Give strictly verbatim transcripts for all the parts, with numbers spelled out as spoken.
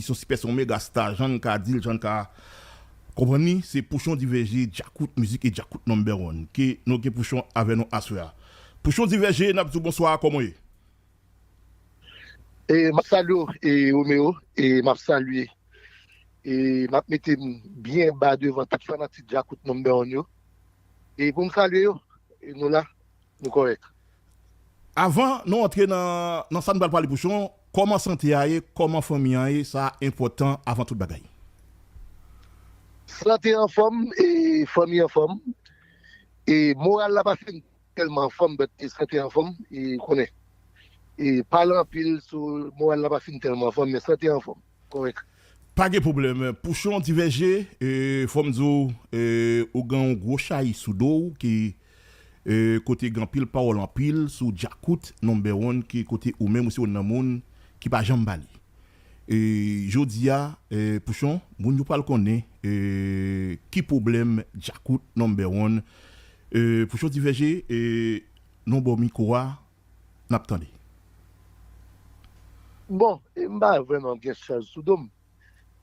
se yon sipè, se yon mega star, jan n ka di l, jan n ka konprann li, se Pouchon Divèje, Djakout Mizik e Djakout Number One. Ke nou gen Pouchon avè nou aswè a. Pouchon Divèje, n ap di w bonswa, kòman w ye? E m ap salye w, e Romeo, e m ap salye, e m ap mete m byen ba devan tout fanatik Djakout Number One yo. E pou m salye yo, e nou la, nou kòrèk. Avan nou antre nan, nan sa n pral pale Pouchon, kòman sante a ye, kòman fanmi an ye, sa enpòtan avan tout bagay. Sante anfòm, e fanmi anfòm, e moral la pa fin tèlman anfòm, but e sante anfòm, e konnen. E pale anpil sou moral la pa fin tèlman anfòm, men sante anfòm. Kòrèk. Pa gen pwoblèm. Pouchon Divèje, e, fò m di w, e, ou gen yon gwo chay sou do w ki, e, kote gen anpil pawòl anpil sou Djakout Number One, ki kote ou menm ou se youn nan moun ki pa janm pale. E, jodi a, e, Pouchon, moun yo pral konnen, e, ki pwoblèm Djakout Number One. E, Pouchon Divèje, e, nou ba w mikwo a, n ap tande. Bon, e m pa vrèman gen chaj sou do m.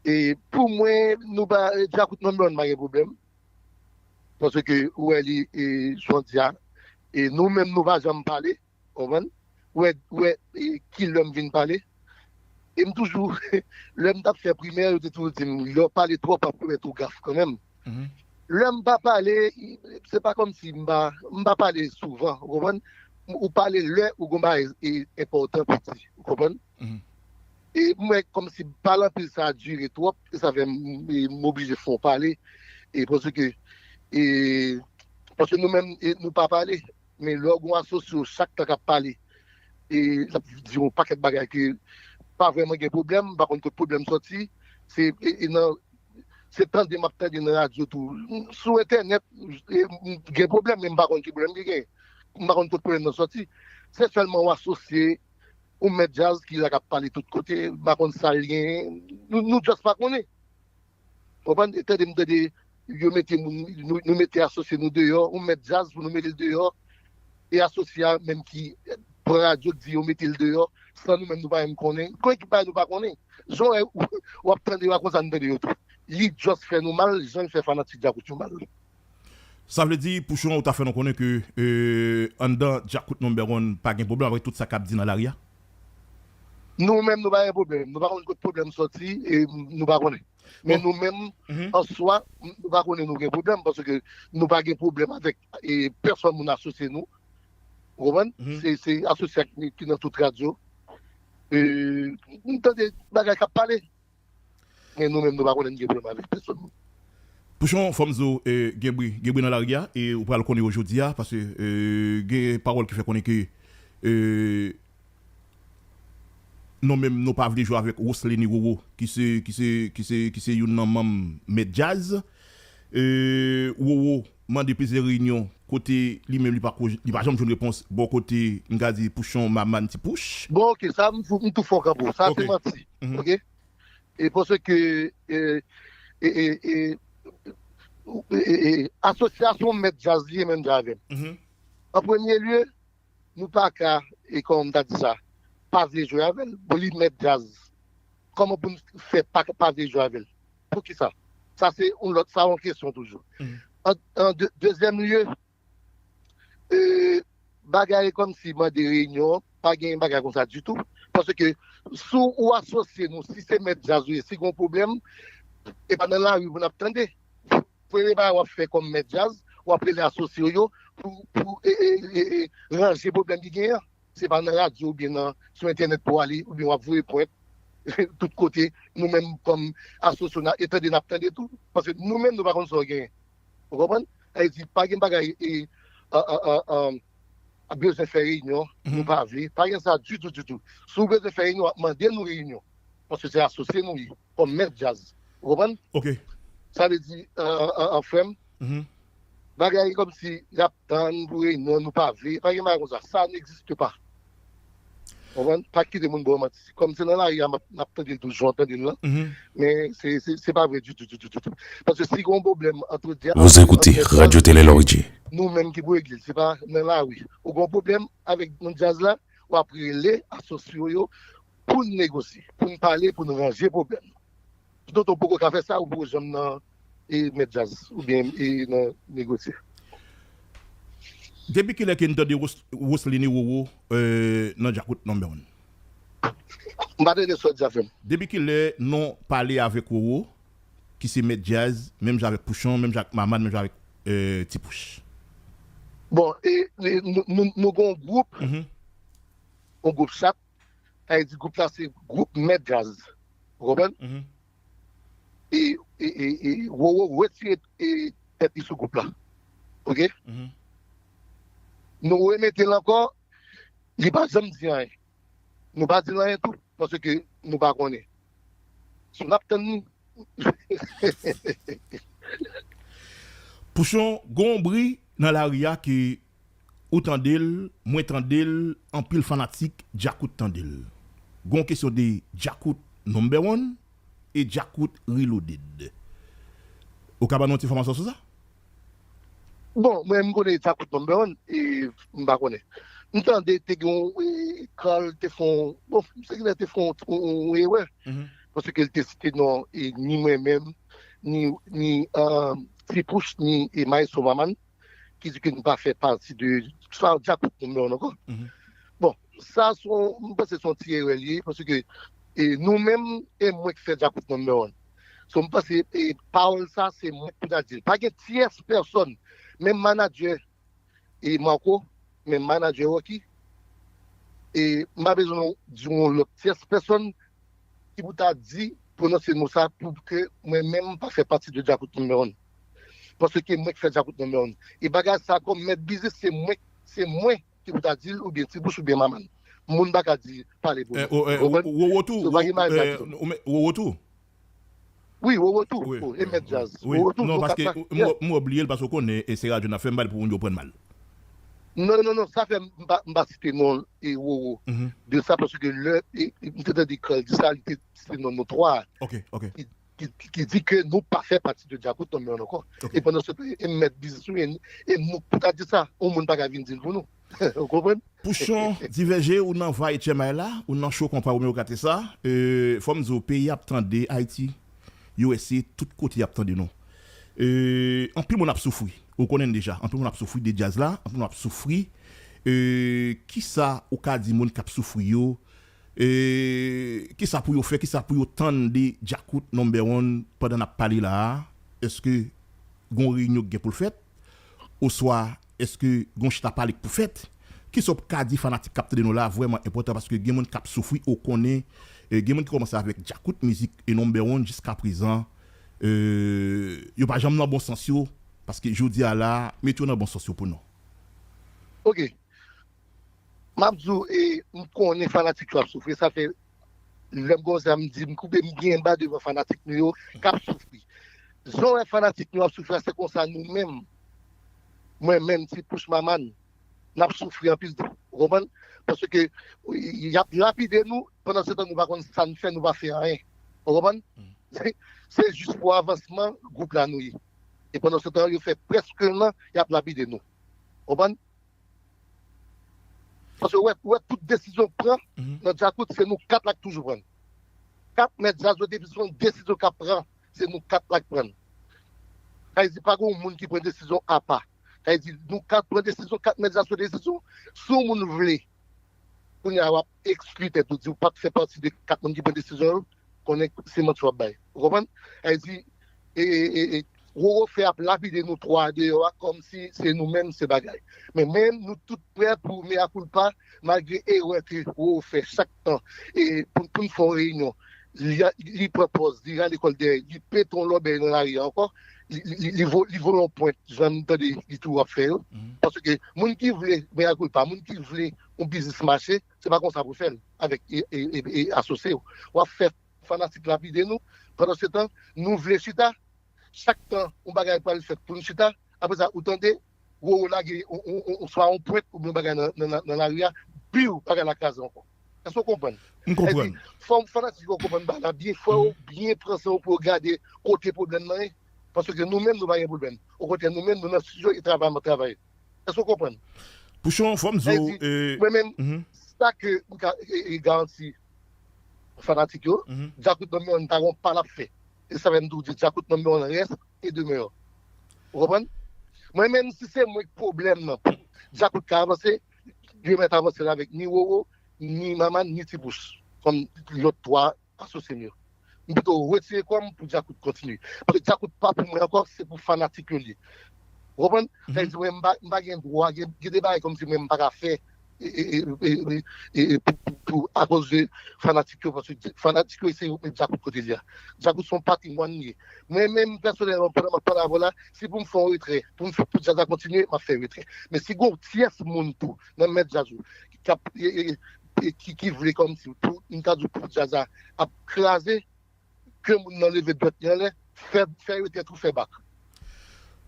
E pou mwen, nou pa, Djakout Number One pa gen pwoblèm. Paske ou wè li, e, jan w di a, e nou menm nou pa janm pale, konprann? Ou wè, ou wè, e, ki lè m vin pale. E m toujou, lè m t ap fè primè, yo te toujou di m, lè w pale twòp, w ap pèmèt ou gaf kanmenm. Lè m pa pale, se pa kòmsi m pa, m pa pale souvan, ou konprann? Ou pale lè ou gon bagay, e, enpòtan pou di, ou konprann? E m wè kòmsi pale anpil sa dire twòp, e sa fè m, e, m oblije fè w pale. E paske, e, paske nou menm, e, nou pa pale. Men lè w gon asosye w chak tan k ap pale, e l ap di yon pakèt bagay ke pa vrèman gen pwoblèm, m pa konn kot pwoblèm sòti. Se, e, e nan, se tande m ap tande nan radyo tou. Sou entènèt, e, m gen pwoblèm, men m pa konn ki pwoblèm ki genyen. M pa konn kot pwoblèm nan sòti. Se sèlman yon asosye, yon mèt djaz ki la k ap pale tout kote, m pa konn sa l genyen. Nou, nou just pa konnen. Konprann? E tande m tande yo mete moun, nou, nou mete asosye nou deyò, yon mèt djaz pou nou mete l deyò. E asosye a menm ki pran radyo k di yo mete l deyò, san nou menm nou pa menm konnen. Konbyen ki bagay nou pa konnen? Jan w wè, w ap tande yo a konsa nou tande yo tou. Li just fè nou mal, jan l fè fanatik Djakout yo mal. Sa vle di, Pouchon, ou ta fè nou konnen ke, e, anndan Djakout Number One pa gen pwoblèm avèk tout sa k ap di nan lari a? Nou menm nou pa gen pwoblèm. Nou pa konn kot pwoblèm sòti, e nou pa konnen. Men nou menm, an swa, nou pa konnen nou gen pwoblèm, paske nou pa gen pwoblèm avèk, e, pèsòn moun asosye nou. Ou konprann? Se, se asosye a ki, ki nan tout radyo. E, nou tande bagay k ap pale. Men nou menm, nou pa konnen n gen pwoblèm avèk pèsòn moun. Pouchon, fò m di w, e, gen bri, gen bri nan lari a, e ou pral konnen yo jodi a, paske, e, gen pawòl ki fè konnen ke, e, nou menm, nou pa vle jwe avèk Rosleny Roro, ki se, ki se, ki se, ki se youn nan manm Mèt Djaz. E, Roro mande plizyè reyinyon, kote li menm li pa ko, li pa janm jwenn repons, bò kote, m ka di, Pouchon, Mamàn, Ti Pouch. Bon, oke, sa m tou, m tou fè w kanpe w. Sa se manti, oke? E paske, e, e, e, e, e, e, asosyasyon Mèt Djaz li ye menm jan avè m. An premye lye, nou pa ka, e kòman m ta di sa, pa vle jwe avè l. Bon, li Mèt Djaz. Kòman pou n fè pa, pa vle jwe avè l? Poukisa? Sa se yon lòt, sa yon kesyon toujou. An, an de, dezyèm lye, e, bagay kòmsi mande reyinyon, pa gen bagay konsa ditou. Paske si w asosye nou, si se Mèt Djaz ou ye, si gon pwoblèm, e pa nan lari pou n ap tande. Premye bagay w ap fè kòm Mèt Djaz, w ap rele asosye w yo pou, pou e, e, e, e, ranje pwoblèm ki genyen an. Se pa nan radyo oubyen nan, sou entènèt pou w ale, oubyen w ap voye pwent tout kote. Nou menm kòm asosye w, n a, e tande, n ap tande tou. Paske nou menm, nou pa konn sa w genyen. Ou konprann? Sa vle di, pa gen bagay, e, a, a, a, a, a bezwen fè reyinyon, nou pa vle. Pa gen sa ditou, ditou. Si w bezwen fè reyinyon, w ap mande nou reyinyon. Paske se asosye nou ye, kòm Mèt Djaz. Ou konprann? Ok. Sa vle di, an, an, an, an, frè m, bagay kòmsi y ap tann pou reyinyon, nou pa vle. Pa gen bagay konsa. Ça n'existe pas. Ou konprann? Pa kite moun ba w manti. Kòm se nan lari a m ap, m ap tande l toujou, m ap tande l lan. Men se, se, se pa vre ditou, ditou, ditou. Paske si gen yon pwoblèm ant djaz, Vous écoutez Radio Télé L'Origine. Nou menm ki pou regle l. Se pa nan lari. Ou gen yon pwoblèm avèk nan djaz la, w ap rele asosye w yo pou n negosye, pou n pale, pou n ranje pwoblèm. Tonton poko ka fè sa, ou poko janm nan e mèt djaz oubyen e nan negosye. Depi kilè ke n tande Ros- Roseline e Roro euh, nan Djakout number one? M pa tande sa w di a frè m. Depi kilè non pale avèk Roro ki se mèt djaz, menm jan avèk Pouchon, menm jan avèk Maman, menm jan avèk euh, Ti Pouch? Bon, e, e, nou, nou, nou gen yon gwoup, Mhm, yon gwoup chat, sa vle di gwoup la se gwoup mèt djaz. Ou konprann? mhm. E, e, e, e Roro retire e, tèt li sou gwoup la. Oke? Mhm. Nou remete l ankò, li pa janm di anyen. Nou pa di l anyen tou, paske nou pa konnen. Si n ap tann li, Pouchon, gon bri nan lari a ke ou tande l, mwen tande l, anpil fanatik Djakout tande l. Gon kesyon de Djakout number one e Djakout reloaded. Ou ka ban nou ti enfòmasyon sou sa? Bon, mwen m konnen Djakout number one, e m pa konnen. M tande te gen yon e, Carl te fè yon, bon, m se ki te fè yon, yon, yon erè. Mhm. Paske l te site non e, ni mwen menm, ni, ni uh, Ti Pouch, ni e Maestro Maman, ki di ke nou pa fè pati de sa Djakout number one ankò. Mhm. Bon, sa se yon, m panse se yon ti erè li ye, paske e, nou menm, e mwen ki fè Djakout number one. So, m panse e, pawòl sa, se mwen ki pou ta di l. Pa gen tyès pèsòn, menm manadjè e Marco, menm manadjè Rocky, e m pa bezwen di yon lòt tyès pèsòn ki pou ta di, pwononse mo sa pou ke mwen menm pa fè pati de Djakout number one. Paske mwen ki fè Djakout number one. E bagay sa kòm mèt biznis, se mwen, se mwen ki pou ta di l oubyen Ti Pouch oubyen Maman. Moun pa ka di pale pou Eh, nou. oh, eh, Ou konprann? Roro tou, So, pa gen bagay sa eh, ki ou men- Roro tou. Wi, Roro tou. Wi, Oh, e mèt djaz. wi. Roro tou. Non, Nou paske ka- m m oblye l paske w konnen e se radyo n ap fè, m pa vle pou moun yo pran l mal. Non, non, non, sa fè m pa, m pa site non e Roro Mhm. de sa, paske lè e, e, m te tande Carl di sa, li te site non nou twa. Ok, ok. Ki, ki, ki di ke nou pa fè pati de Djakout number one ankò. Ok. E pandan se tan, e mèt biznis nou, e, e nou pou ta di sa, yon moun pa ka vin di l pou nou. Ou konprann? Pouchon, Divèje, ou nan Vay H M I la, ou nan show konpa Romeo Katesa. Euh, fò m di w, peyi ap tande Ayiti, U S A, tout kote y ap tande nou. Euh, anpil moun ap soufri. Ou konnen deja, anpil moun ap soufri de djaz la, anpil moun ap soufri. Euh, kisa ou ka di moun k ap soufri yo? Euh, kisa pou yo fè, kisa pou yo tann de Djakout number one pandan n ap pale la a? Èske gon reyinyon k gen pou l fèt? Oswa èske gon chita pale k pou fèt? Kisa w ka di fanatik k ap tande nou la vrèman enpòtan paske gen moun k ap soufri, ou konnen, e gen moun ki kòmanse avèk Djakout mizik e number one jiska prezan, e, yo pa janm nan bon sans yo, paske jodi a la, mete yo nan bon sans yo pou nou. Ok. M ap di w, e, m konnen fanatik yo ap soufri, sa fè lè m konsa m di m koupe m byen ba devan fanatik nou yo k ap soufri. Jan w wè fanatik nou ap soufri a, se konsa nou menm, mwen menm, Ti Pouch Maman, n ap soufri anpil tou. Ou konprann? Paske y ap lapide nou, pandan se tan nou pa konn sa n fè, nou pa fè anyen. Ou konprann? Se, se jis pou avansman gwoup la nou ye. E pandan se tan, yo fè prèske nan, y ap lapide nou. Ou konprann? Paske ou wè, ou wè tout desizyon k pran nan Djakout, se nou kat la k toujou pran l. Kat mèt djaz yo depi se yon desizyon k ap pran, se nou kat la k pran l. Sa vle di pa gen yon moun ki pran desizyon apa. Sa vle di nou kat pran desizyon, kat mèt djaz pran desizyon. Si yon moun vle, kounye a w ap ekskli tèt ou, di w pa t fè pati de kat moun ki pran desizyon yo, konnen se manti w ap bay. Ou konprann? Sa vle di, e, e, e, e, Roro fè ap lapide nou twa deyò a kòmsi se nou menm se bagay. Men menm nou tout prè pou mea culpa, malgre erè ke Roro fè chak tan, e pou, pou n fè yon reyinyon, li, li pran pòz, li rale kò l dèyè, li pete yon lòbèy nan lari a ankò, li, li, li, li vo- li voye yon pwent, jan m tande li toujou ap fè yo. Paske moun ki vle mea culpa, moun ki vle yon biznis mache, se pa konsa pou fè l avèk e, e, e, e asosye yo. W ap fè fanatik lapide nou, pandan se tan, nou vle chita, chak tan yon bagay pral fèt pou n chita, apre sa, ou tande, Roro lage yon- yon- yon- swa yon pwent oubyen yon bagay nan, nan, nan, nan lari a, biw, bagay la kraze ankò. Èske w konprann? M konprann. Fò fanatik yo konprann bagay la byen, fò yo byen pran san yo pou yo gade kote pwoblèm nan ye. Paske nou menm, nou pa gen pwoblèm. Okontrè, nou menm, nou nan estidyo e travay, n ap travay. Èske w konprann? Pouchon, fò m di w, e, Mwen menm, mhm, sa ke m ka e, e, garanti fanatik yo, mhm. Djakout nan men, m pa gen yon pa l ap fè. E sa fè m tou di Djakout nan men w rès e demen an. Ou konprann? Mwen menm, si se mwen k pwoblèm nan, pou Djakout ka avanse, yo mèt avanse l avèk ni Roro, ni Maman, ni Ti Pouch, kòm lòt twa asosye m yo. M pito retire kò m pou Djakout kontinye. Paske Djakout pa pou mwen ankò, se pou fanatik yo li ye. Ou konprann? Sa vle di, mwen, m pa, m pa gen dwa, gen, gen de bagay kòmsi mwen, m pa ka fè e, e, e, e, e, e, e, pou, pou, pou, akoz de fanatik yo, paske fanatik yo se yo k met Djakout kote li a. Djakout se yon patrimwàn li ye. Mwen menm, pèsonèlman, pandan m ap pale avè w la, si pou m fè yon retrè, pou m fè, pou djaz la kontinye, m ap fè retrè. Men si gon tyès moun tou, nan mèt djaz yo, k ap, e, e, e, ki, ki vle kòmsi, pou, m ta di w, pou djaz la ap kraze, ke moun nan leve dwèt li anlè, fè, fè retrè tou, fè bak.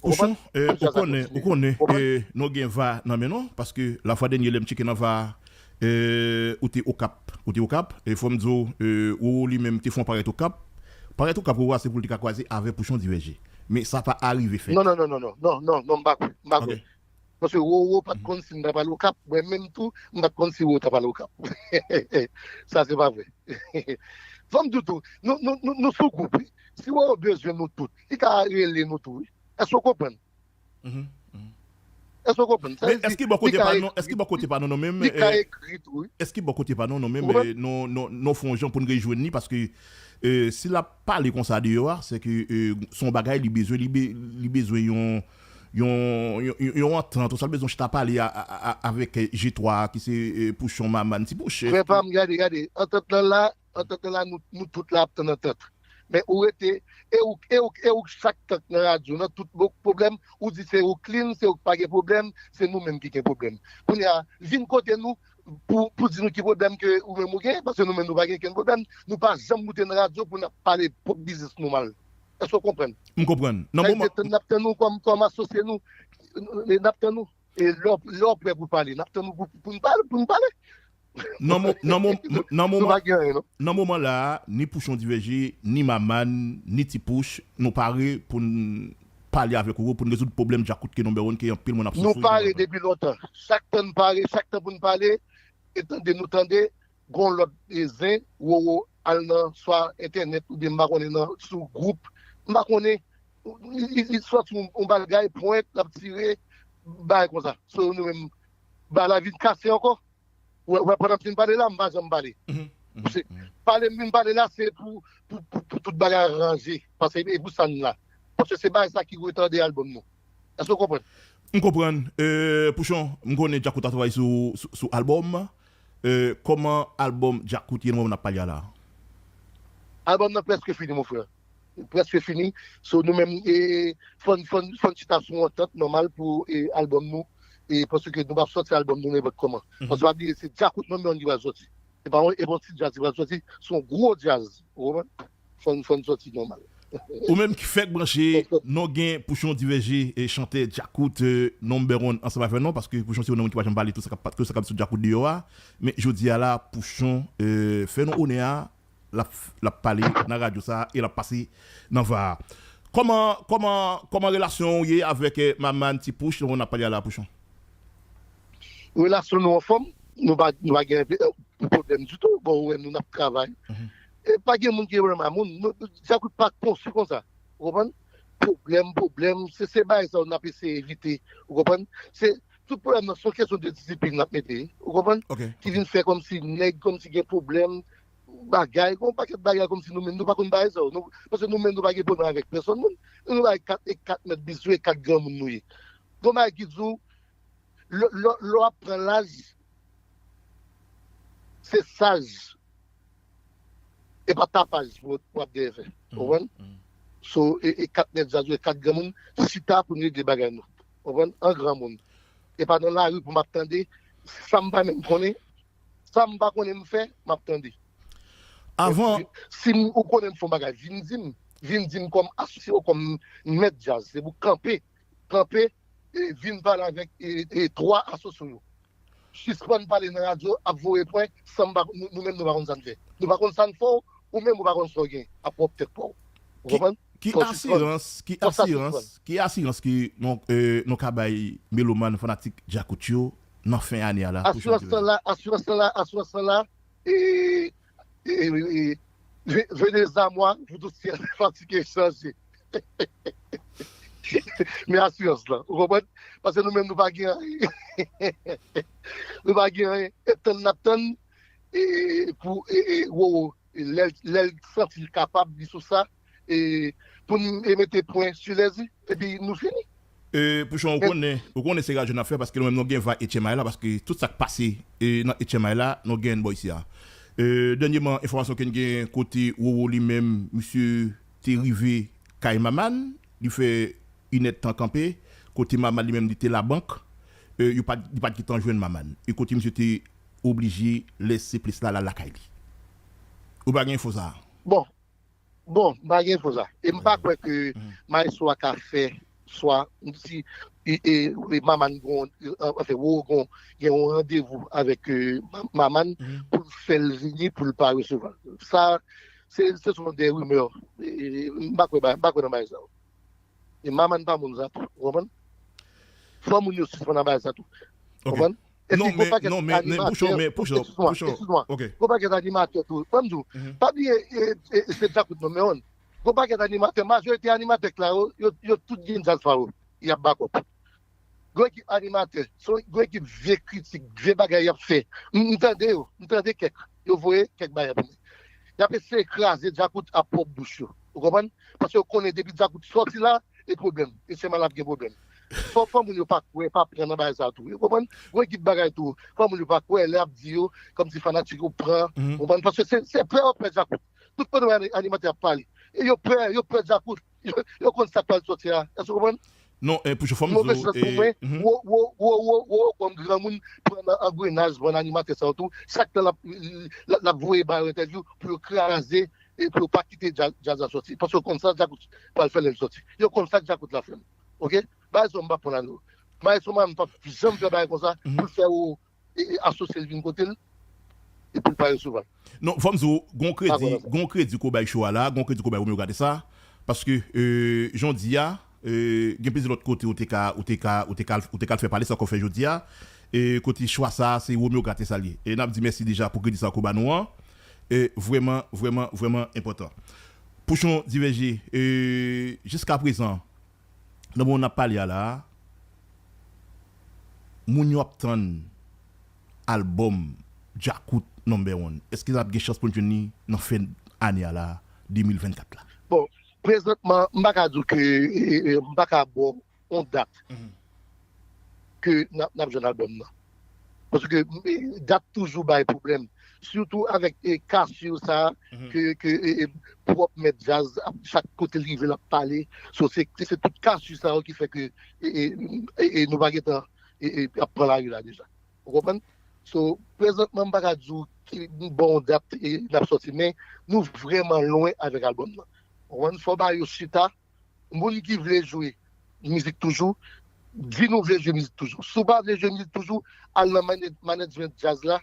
Ou Pouchon, konprann? Pou djaz la kontinye. Ou konnen, ou konnen, Ou konprann? E, nou gen va nan men nou, paske lafwa dènye lè m tcheke nan va, e, ou te Okap, ou te Okap, e fò m di w, e, Roro li menm te fè yon parèt Okap. Parèt Okap Roro a se pou l te ka kwaze avè Pouchon Divèje. Men sa pa arive fèt. Non, non, non, non, non, non, non, non, m pa kwè, m pa kwè. Ok. Paske Roro pa t konn si m t ap al Okap, mwen menm tou, m pa t konn si Roro t ap al Okap. Sa se pa vre. Fò m di w tou, nou, nou, nou, nou sou gwoup, wi. Si Roro bezwen nou tout, li ka rele nou tou, wi. Èske w konprann? Mhm, mhm. Èske w konprann? Sa vle di, èske bò kote pa nou, èske bò kote pa nou, nou menm, li ka e, ekri tou, wi. Èske bò kote pa nou, nou menm, Ou konprann? E, nou, nou, nou fè yon jan pou n rejwenn li, paske, e, si l ap pale konsa deyò a, se ke, e, se yon bagay li bezwen, li be-, li bezwen yon, yon, yon, yon, yon antant, oswa l bezwen chita pale a, a, a, avèk, e, G twa a, ki se, e, Pouchon, Maman, Ti Pouch, Frè pa m, gade, gade, antant lan la, antant lan la, nou, nou tout la ap tann antant. Men ou rete, e ou, e ou, e ou chak tan k nan radyo, nan tout bo-, pwoblèm, ou di se ou k clean, se ou k pa gen pwoblèm, se nou menm ki gen pwoblèm. Kounye a, vin kote nou pou, pou di nou ki pwoblèm ke ou menm ou gen, paske nou menm nou pa gen kenn pwoblèm, nou pa janm moute nan radyo pou n ap pale pwòp biznis nou mal. Èske w konprann? M konprann. Nan Sa vle moman di, n ap tann nou kòm, kòm asosye nou, n ap tann nou. E lè w, lè w prè pou pale, n ap tann ou pou, pou n pale, pou n pale. Nan mo-, nan mo-, nan Nou moman, pa gen anyen, non. Nan moman la a, ni Pouchon Divèje, ni Maman, ni Ti Pouch, nou pare pou n pale avèk Roro, pou n rezoud pwoblèm Djakout ke number one, ke anpil moun ap Nou soufri pare nan depi lontan. Chak tan n pare, chak tan pou n pale, e tande nou tande, gon lòt e zen, Roro al nan swa entènèt oubyen m pa konnen nan, sou gwoup, m pa konnen, li, li, li sòti yon, yon bagay, pwent, l ap tire, bagay konsa. So, nou menm, bagay la vin kase ankò. Ou wè, ou wè, pandan m fin pale la, m pa janm pale. Mhm, mhm, Se, mhm. Pale m vin pale la, se pou, pou, pou, pou tout bagay ranje. Paske e pou sa n la. Paske se bagay sa ki retade albòm nou. Èske w konprann? M konprann. E, Pouchon, m konnen Djakout ap travay sou, sou, sou albòm. E, kòman albòm Djakout ye nan moman n ap pale a la? Albòm nan prèske fini, mon frè. Prèske fini. So, nou menm, e, fò n, fò n, fò n chita sou yon antant nòmal pou, e, albòm nou. E, paske nou p ap sòti albòm nou nenpòt kòman. Mhm. Paske pa bliye, se Djakout Number One ki pral sòti. E pa yon, e pa yon ti djaz ki pral sòti, se yon gwo djaz. Ou konprann? Fò n, fò n sòti nòmal. Ou menm ki fèk branche, nou gen Pouchon Divèje, e, chantè Djakout, e, number one ansanm avè nou, paske Pouchon se yon nonm ki pa janm pale tout sa k ap, tout sa k ap sou Djakout deyò a. Men jodi a la, Pouchon, e, fè nou onè a, l ap, l ap pale nan radyo sa a e l ap pase nan va a. Kòman, kòman, kòman relasyon w ye avèk, e, Maman, Ti Pouch, nou konn ap pale a la, Pouchon? Relasyon nou anfòm, nou pa, nou pa gen, e, pwoblèm ditou. Bon, ou wè nou n ap travay. Mhm. E pa gen moun ki gen pwoblèm a moun. Nou, nou, Djakout pa konstwi konsa. Ou konprann? Pwoblèm, pwoblèm, se, se bagay sa yo n ap eseye evite. Ou konprann? Se, tout pwoblèm nan, se yon kesyon de disiplin n ap mete. Ou konprann? Ok, Ki ok. vin fè kòmsi nèg, kòmsi gen pwoblèm, bagay, gon pakèt bagay kòmsi nou menm, nou pa konn bagay sa yo. Nou, paske nou menm, nou pa gen pwoblèm avèk pèsonn moun. Nou, nou bay kat, e kat mèt bizou, e kat granmoun nou ye. Gon bagay ki di w, lè, lè, lè w ap pran laj, se saj, e pa tapaj pou, pou w ap dèyè fè. Ou konprann? So, e, e kat mèt djaz yo, e kat granmoun, chita pou n regle bagay nou. Ou konprann? An granmoun. E pa nan lari pou m ap tande, sa m pa menm konnen, sa m pa konnen m fè, m ap tande. Avan Si m, ou konnen m fè yon bagay, vin di m, vin di m kòm asosye w, kòm mèt djaz, se pou kanpe, kanpe, e vin pale avèk, e, e twa asosye w yo. Sispann pale nan radyo, ap voye pwen, san m pa, nou, nou menm nou pa konn sa n fè. Nou pa konn sa n fè w, ou menm ou pa konn sa w gen, ap wòp tèt pa w. Ou Ki, konprann? ki Fò w sispann. asirans, ki Fò sa asirans, sispann. ki asirans ke nou, e, nou ka bay melomàn fanatik Djakout yo nan fen ane a la, pou Asirans chanpyona? lan la, asirans lan la, asirans lan la, e, e, e, e, Ve- Venez à moi, vous tous qui êtes fatigués, chargés. Men asirans lan, ou konprann? Paske nou menm nou pa gen anyen. Nou pa gen anyen. E tann n ap tann e, pou e, e, Roro, e, lè l- lè l santi l kapab, li sou sa, e, pou n e, mete pwen sou lè i, epi nou fini. E, Pouchon, ou konnen, ou konnen se radyo n ap fè paske nou menm nou gen vay H M I la, paske tout sa k pase e, nan H M I la, nou gen bò isi a. E, dènyèman, enfòmasyon ke n gen kote Roro li menm, misye te rive kay Maman, li fè inèdtan kanpe, kote Maman li menm li te labank, e, yo pa t- li pa t gentan jwenn Maman. E kote misye te oblije lèse plis la, l al lakay li. Ou pa gen enfo sa a? Bon, bon, m pa gen enfo sa. E m pa kwè ke maestro a ka fè swa si e, e, e Maman gon, anfen, Roro gon, gen yon randevou avèk e, Ma- Maman pou l fè l vini, pou l pa resevwa l. Sa, se se son de rimè. E, e, M pa kwè ba- m pa kwè nan bagay sa yo. E Maman pa moun sa tou, ou konprann? Fò moun yo sispann nan bagay sa tou. Ok. Konprann? Non, men, non, men, men, Pouchon, men, Pouchon, Pouchon, ok. Gon pakèt animatè tou. Mwen m di w, Mhm. pa bliye, e, e, e, se Djakout non, men on. Gon pakèt animatè, majorite animatè k la yo, yo, yo tout gen djaz pa yo. Y ap bakòp. Gon ekip animatè, se yon- gon ekip vye kritik, vye bagay y ap fè. M m tande yo, m tande kèk. Yo voye kèk bagay pou mwen. Y ap eseye kraze Djakout ak pwòp bouch yo. Ou konprann? Paske yo konnen depi Djakout sòti la, e pwoblèm. E sèlman l ap gen pwoblèm. Fò, fò moun yo pa kwè, pa pran nan bagay sa tou. Ou konprann? Gon ekip bagay tou. Fò moun yo pa kwè, lè y ap di yo, kòmsi fanatik yo pran. Mhm. Ou konprann? Paske se se pè yo pè Djakout. Tout kote w wè animatè ap pale. E yo pè, yo pè Djakout. Yo, yo konn sa k pral sòti a. Èske w konprann? Non, e, Pouchon, fò m Move di w, chans pou e, mwen. mhm. Wo, wo, wo, wo, wo, kòm granmoun, pran nan angrenaj, pran animatè sa yo tou. Chak tan l ap, l ap voye ba yo entèvyou pou yo kraze e pou yo pa kite djaz djaz la sòti. Paske yo konn sa Djakout pral fè lè l sòti. Yo konn sa Djakout la fè. Oke? Bagay sa yo m pa pran nan nou. Bagay sa yo m pa janm fè bagay konsa Mhm. pou l fè ou e, e, asosye l vin kote l e pou l pa resevwa l. Non, fò m di w, gon kredi, Dakò, dakò. Gon kredi ke w bay show a la, gon kredi ke w bay Romeo Gate sa, paske, e, jan w di a, e, gen plizyè lòt kote ou te ka, ou te ka, ou te ka, ou te ka al fè pale sa ke w fè jodi a, e, kote chwa sa, se Romeo Gate sa l ye. E n ap di mèsi deja pou kredi sa ke w ba nou an. E, vrèman, vrèman, vrèman enpòtan. Pouchon Divèje, e, jiska prezan, nan moman n ap pale a la a, moun yo ap tann albòm Djakout Number One. Èske n ap gen chans pou n jwenn li nan fen ane a la, de mil vennkat la? Bon, prezantman, m pa ka di w ke e, e, m pa ka ba w yon dat Mhm. ke n ap n ap jwenn albòm nan. Paske e, dat toujou bay pwoblèm. Sitou avèk e, kasir sa a Mhm. ke, ke e, e, pwòp mèt djaz ap- chak kote l rive l ap pale. So, se se tout kasir sa yo ki fè ke e, e, e, e, nou pa gentan e, e, ap pran lari la deja. Ou konprann? So, prezantman, m pa ka di w ki bon dat e, n ap sòti, men nou vrèman lwen avèk albòm nan. Ou konprann? Fò ba yo chita, moun ki vle jwe mizik toujou, di nou vle jwe mizik toujou. Si w pa vle jwe mizik toujou, al nan mane- management djaz la,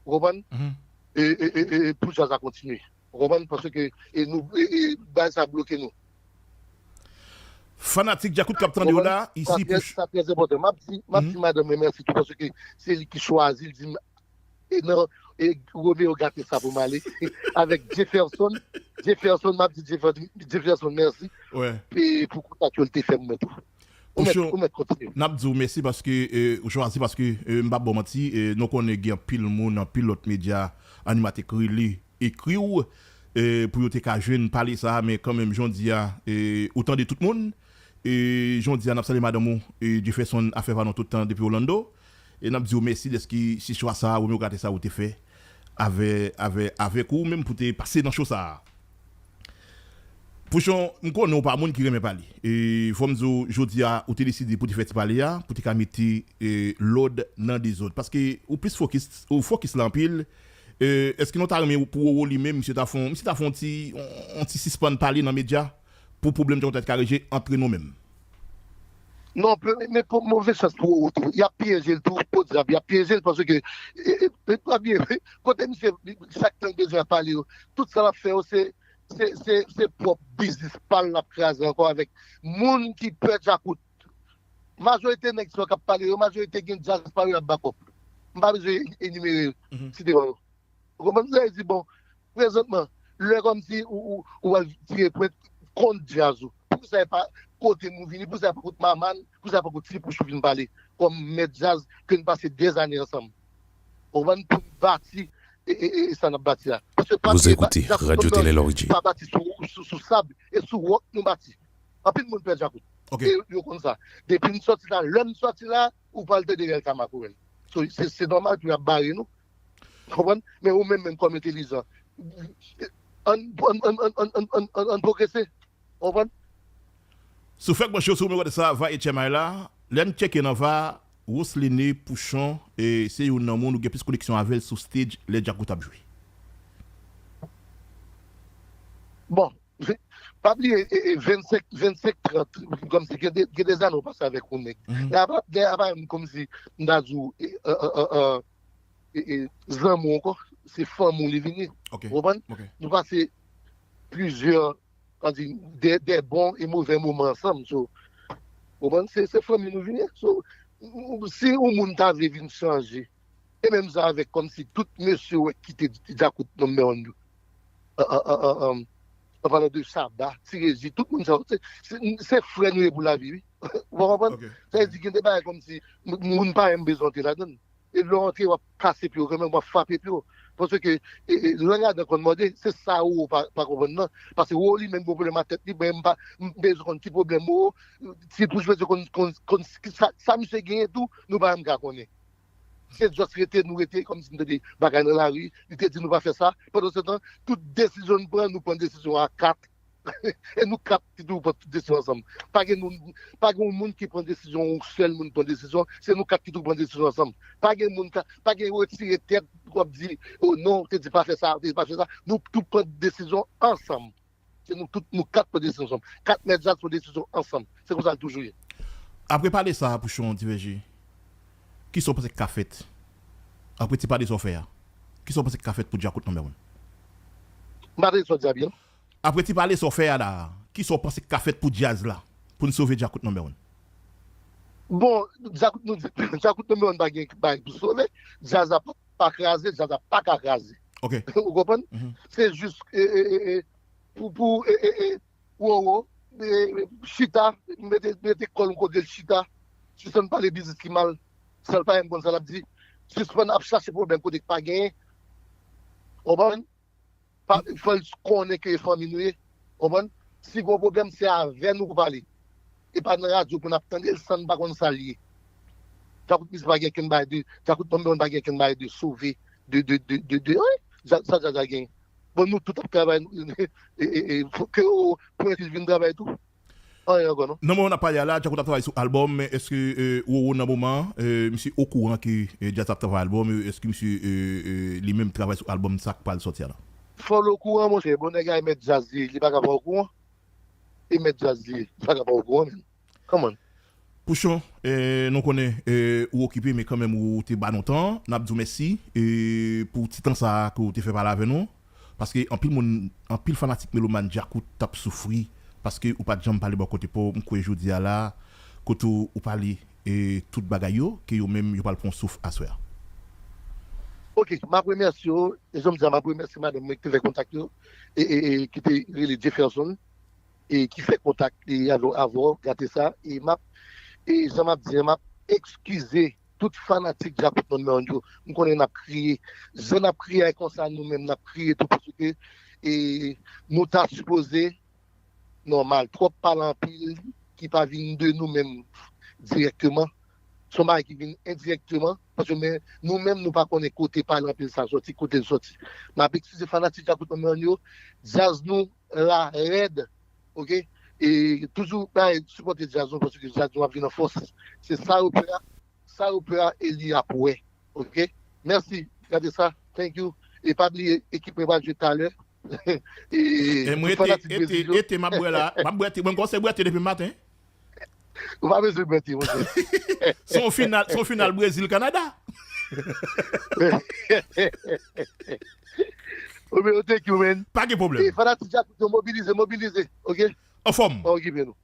ou konprann? Mhm. E, e, e, e, pou djaz la kontinye. Ou konprann? Paske e, nou, e, e, bagay sa bloke nou. Fanatik Djakout k ap tande w la, Sa isi trè- pou sa trè enpòtan. M ap di, m ap Mhm. di madanm mwen mèsi tou paske se li ki chwazi, li di m, e nan e Romeo Gate sa pou m ale avèk Jefferson. Jefferson, m ap di Jefferson, Jefferson mèsi Wè. e pou kontak yo l te fè mwen tou. Ou mèt, Pouchon, ou mèt kontinye. N ap di w mèsi paske e, ou chwazi paske e, m p ap ba w manti, e, nou konnen gen anpil moun, anpil lòt medya, animatè k rele, ekri w e, pou yo te ka jwenn pale sa a, men kanmenm, jan w di a, e, ou tande tout moun. E, jan w di a, n ap salye madanm ou, e, Jefferson Afèvanon tout tan depi Orlando. E n ap di w mèsi dèske si chwa sa a, Romeo Gate sa a ou te fè avè, avè, avèk ou menm pou te pase nan show sa a. Pouchon, m konnen w pa moun ki renmen pale. E fò m di w, jodi a, ou te deside pou te fè ti pale a, pou te ka mete e, lòd nan dezòd. Paske ou plis fokis, ou fokis la anpil. E, èske nou ta renmen pou Roro li menm, misye ta fon, misye ta fon ti, on, on ti sispann pale nan medya pou pwoblèm sa yo ta ka regle antre nou menm? Non, pe- men pou move chans pou Roro tou. Y ap pyeje l tou, podyab, y ap pyeje l paske e, e, e, pa byen, kote misye, sa k tan bezwen ap pale yo, tout sa l ap fè yo, se se, se, se pwòp biznis pa l l ap kraze ankò avèk moun ki pè Djakout. Majorite nèg sa yo k ap pale yo, majorite gen djaz pa yo y ap bakòp. M pa bezwen enimere yo, Mhm. site non yo. Ou konprann? Sa vle di, bon, prezantman, Lè kòmsi ou, ou, ou al tire pwent kont djaz ou. Poukisa e pa kote m ou vini, poukisa e pa kot Maman, poukisa e pa kot Ti Pouch ou vin pale kòm mèt djaz ke n pase dèzane ansanm. Ou konprann? Pou n bati e, e, e, e sa n ap bati la. Paske pa Vous écoutez Radio Télé L'Origine. Pa bati sou, sou, sou sab e sou wòk nou bati. Anpil moun pè djakout. Ok. E yo konn sa. Depi n sòti la, lè n sòti la, ou pral tande Rèl Kamakorèl. So, se, se nòmal pou y ap bare nou. Konprann? Men ou menm, menm kòm entelijan, ann, ann, ann pwogrese. Konprann? Si w fèk branche w sou Mewòd sa, Va H M I la, lè n tcheke nan Va, Roseline, Pouchon, e se youn nan moun ou gen plis koneksyon avè l sou stage lè djakout ap jwe. Bon, pa bliye, e, e, vennsenk, vennsenk trant, kòmsi gen de, gen de zane w pase avèk yon nèg. Mhm. Lè a pa, lè a pa menm kòmsi m ta di w, e, e, e, e, e, e, zanmi w ankò, se fanmi w li vin ye. Ok. Ou konprann? Ok. Nou pase plizyè, kòman di, de, de bon e movè moman ansanm. So, ou konprann? Se, se fanmi nou vin ye. So, si yon moun ta vle vin chanje, e menm jan avèk kòmsi tout mesye w wè ki kite djakout nonbè wan yo. An, an, an, an, an, an palan de Shabba, Ti Regi, tout moun sa yo, se, se, se frè nou ye pou lavi, wi. Ou konprann? Ok. Sa vle di gen de bagay kòmsi m-, moun pa menm bezwen antre ladan l. E lè w antre, w ap kase pye w kanmenm, w ap frape pye w. Paske, e, e, lang ladan konn mòde, se sa Roro pa, pa konprann nan. Paske Roro li menm gen pwoblèm ak tèt li, mwen m pa, m bezwen konn ki pwoblèm Roro, Ti Pouch bezwen konn, konn, konn sa, sa misye genyen tou, nou pa menm ka konnen. Se just rete, nou rete, kòmsi nou te di bagay nan lari, li te di nou pa fè sa. Pandan se tan, tout desizyon n pran, nou pran desizyon a kat. E nou kat ki toujou pran tout desizyon ansanm. Pa gen nou, pa gen yon moun ki pran desizyon, yon sèl moun pran desizyon, se nou kat ki toujou pran desizyon ansanm. Pa gen moun ka, pa gen retire tèt, w ap di, "Oh non, w te di pa fè sa, w te di pa fè sa." Nou tou pran desizyon ansanm. Se nou tout, nou kat pran desizyon ansanm. Kat mèt djaz pran desizyon ansanm. Se konsa l toujou ye. Apre pale sa a, Pouchon Ti Regi, kisa w panse k ka fèt? Apre ti pale sa w fè a, kisa w panse k ka fèt pou djakout nonbè wan? M pa tande sa w di a byen. Apre ti pale sa w fè a la, kisa w panse k ka fèt pou djaz la? Pou n sove djakout nonbè wan? Bon, djakout nou di, djakout nonbè wan pa gen bagay pou sove. Djaz la pa, pa kraze, djaz la pa ka kraze. Ok. Ou konprann? Mhm. Se jis, e, e, e, e, pou, pou, e, e, e, Roro, e, e, chita, mete, mete kò l yon kote l chita, sispann pale biznis ki mal, san l pa menm konn sa l ap di, sispann ap chache pwoblèm kote k pa genyen. Ou konprann? Pa, fò l konnen ke e fanmi nou ye. Ou konprann? Si gen yon pwoblèm, se avè nou pou pale. E pa nan radyo pou n ap tande l san n pa konn sa l ye. Djakout mizik pa gen kenn bagay de, djakout nonbè wan pa gen kenn bagay de sove, de, de, de, de, de, anyen. Sa, sa djaz la gen. Bon, nou tout ap travay, nou, e, e, e, fò ke yo pran etil vin travay tou. Anyen ankò, non. Nan moman n ap pale a la, Djakout ap travay sou albòm, men èske, e, Roro nan moman an, e, misye okouran ke, e, djaz ap travay albòm, e, èske misye, e, e, li menm travay sou albòm sa k pral sòti a la? Fò l okouran, monchè, bon nèg la e mèt djaz li ye, li pa ka pa okouran. E mèt djaz li ye, li pa ka pa okouran, menm. Come on. Pouchon, e, nou konnen, e, ou okipe, men kanmenm ou te ba nou tan. N ap di w mèsi, e, pou ti tan sa a ke w te fè pale avè nou. Paske anpil moun, anpil fanatik melomàn Djakout t ap soufri, paske ou pa t janm pale bò kote pa w. M kwè jodi a la, kote w, ou pale, e, tout bagay yo, ke yo menm, yo pral pran yon souf aswè a. Ok, m ap remèsye w, e jan m di a, m ap remèsye madanm mwen ki te fè kontak yo, e, e, e ki te rele Jefferson. E ki fè kontak li avè, avè w, gate sa, e m ap, e jan m ap di a, m ap eskize tout fanatik Djakout nonbè wan yo. M konnen n ap kriye. Jan n ap kriye a konsa, nou menm n ap kriye tou, paske, e, nou ta sipoze nòmal. Twòp pale anpil ki pa vin de nou menm dirèkteman. Se yon bagay ki vin endirèkteman, paske men, nou menm nou pa konnen kote pale anpil sa sòti, kote l sòti. M ap eskize fanatik Djakout nonbè wan yo, djaz nou la rèd, ok? E toujou bay sipòte djaz nou, paske djaz nou ap vin an fòs. Se sa yo pè a, sa yo pè a, e li ap wè, ok? Mèsi, gade sa, thank you. E pa bliye, ekip mwen pral jwe talè. E, e mwen tout fanatik Brezil yo. Ete, ete, m ap bwè la, m ap bwè te, mwen kòmanse bwè te depi maten. Ou pa bezwen bwè te, monchè. Se yon final, se yon final Brezil, Kanada. Romeo, thank you, man. Pa gen pwoblèm. E fanatik Djakout yo, mobilize, mobilize, ok? Anfòm. Pa okipe nou.